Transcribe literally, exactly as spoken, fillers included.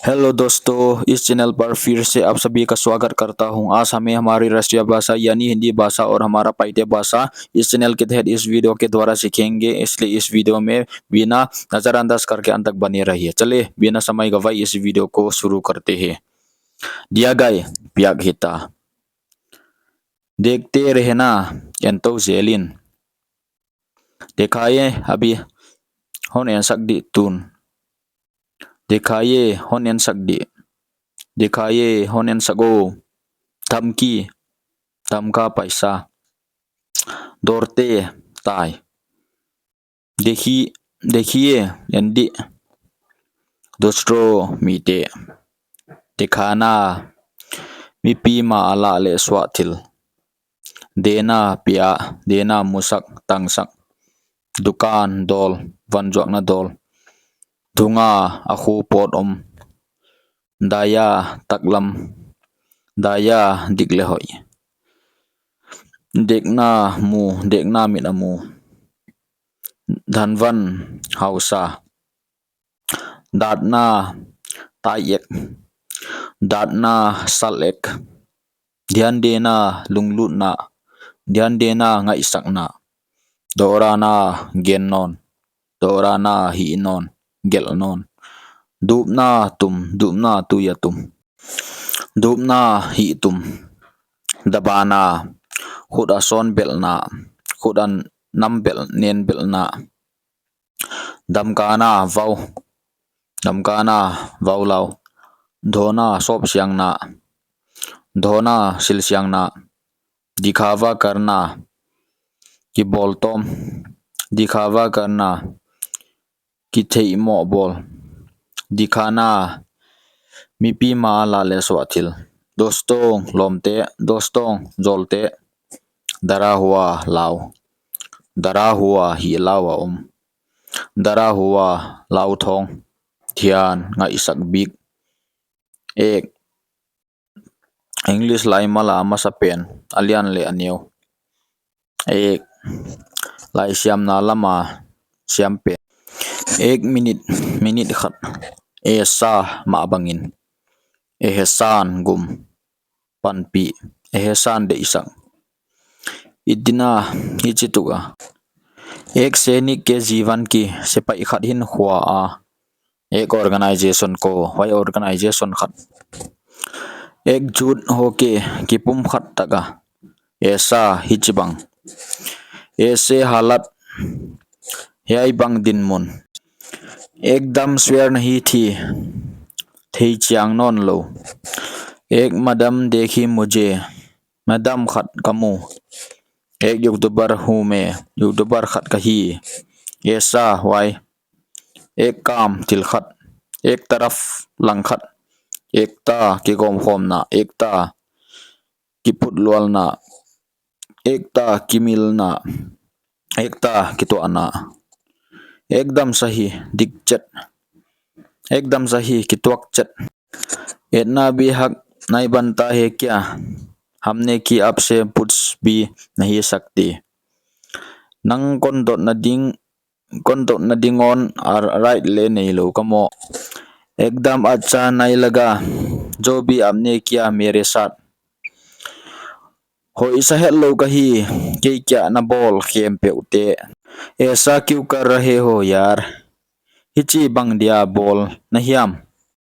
हेलो दोस्तों, इस चैनल पर फिर से आप सभी का स्वागत करता हूं। आज हमें हमारी राष्ट्रीय भाषा यानी हिंदी भाषा और हमारा पाइते भाषा इस चैनल के तहत इस वीडियो के द्वारा सीखेंगे, इसलिए इस वीडियो में बिना नजरअंदाज करके अंत तक बने रहिए। चलिए, बिना समय गवाए इस वीडियो को शुरू करते हैं। दिया गए, piak hita. देखते रहना, en tou zel in. देखा ये अभी, hon ensak di tun. देखा ये, hon ensak di. देखा ये, hon ensak o. धमकी, धमका पैसा. डरते, tai. देखी, देखिए, en di. दूसरों, mite. दिखाना, mipi ma a lah leh suah thil. देना, pia, देना, musak, tangsak. दुकान, dol, vanzuakna dol. धुआं, a khu pawt om. दायां, taklam. दायां, dik leh hoih. देखना, mu, देखना, mit a mu. धनवान, hausa. डांटना, tai ek. डांटना, sal ek. ध्यान देना, lunglutna. ध्यान देना, ngaihsakna. दोहराना, gen nawn. दोहराना, hih nawn, gelh nawn. Dumna, tum, Dumna, tui a tum. Dumna, hih tum. दबाना, khut a sawn belhna, khut a nam belh, nen belhna. धमकाना, vau. धमकाना, vau lau. धोना, sawpsiangna. धोना, silsiangna. दिखावा करना, kibawltawm. दिखावा करना, kitheihmoh bawl. दिखाना, mipi ma a lah leh suah thil. दोस्तों, lawmte. दोस्तों, zawlte. डरा हुआ, lau. डरा हुआ, hih lau a om. डरा हुआ, lau thawng. ध्यान, ngaihsak bik. एक, English laimal a masapen, a lian leh a neu. एक, laisiamna lam a siampen. एक मिनट, minute khat. ऐसा, mah bangin. एहसान, gum, panpih. एहसान, deihsak. इतना, hichituk a. एक सैनिक के जीवन की, sepaih khat hinkhua a. एक organisation को, huai organisation khat. एकजुट होके, kipumkhat tak a. ऐसा, hichibang. ऐसे हालात, hiaibang dinmun. एकदम स्वेर नहीं थी, theichiang nawnlou. एक मैडम देखी मुझे, madam khat ka mu. एक यूट्यूबर हूँ मैं, YouTuber khat ka hi. ऐसा, huai. एक काम, thil khat. एक तरफ, langkhat. एकता, kigawmkhawmna. एकता, kiputlualna. एकता, kimilna. एकता, kituahna. एकदम सही, dikchet. एकदम सही, kituakchet. इतना भी हक नहीं बनता है क्या? हमने कि आपसे पूछ भी नहीं सकते. Nang kon dotna ding, kon dotna ding hon a right leh neilou ka maw? एकदम अच्छा नहीं लगा, जो भी आपने किया मेरे साथ. Hoihsa hetlou ka hi, kei kiang a na bawl khempeuh te. ऐसा क्यों कर रहे हो यार? Hichibang dia bawl na hiam?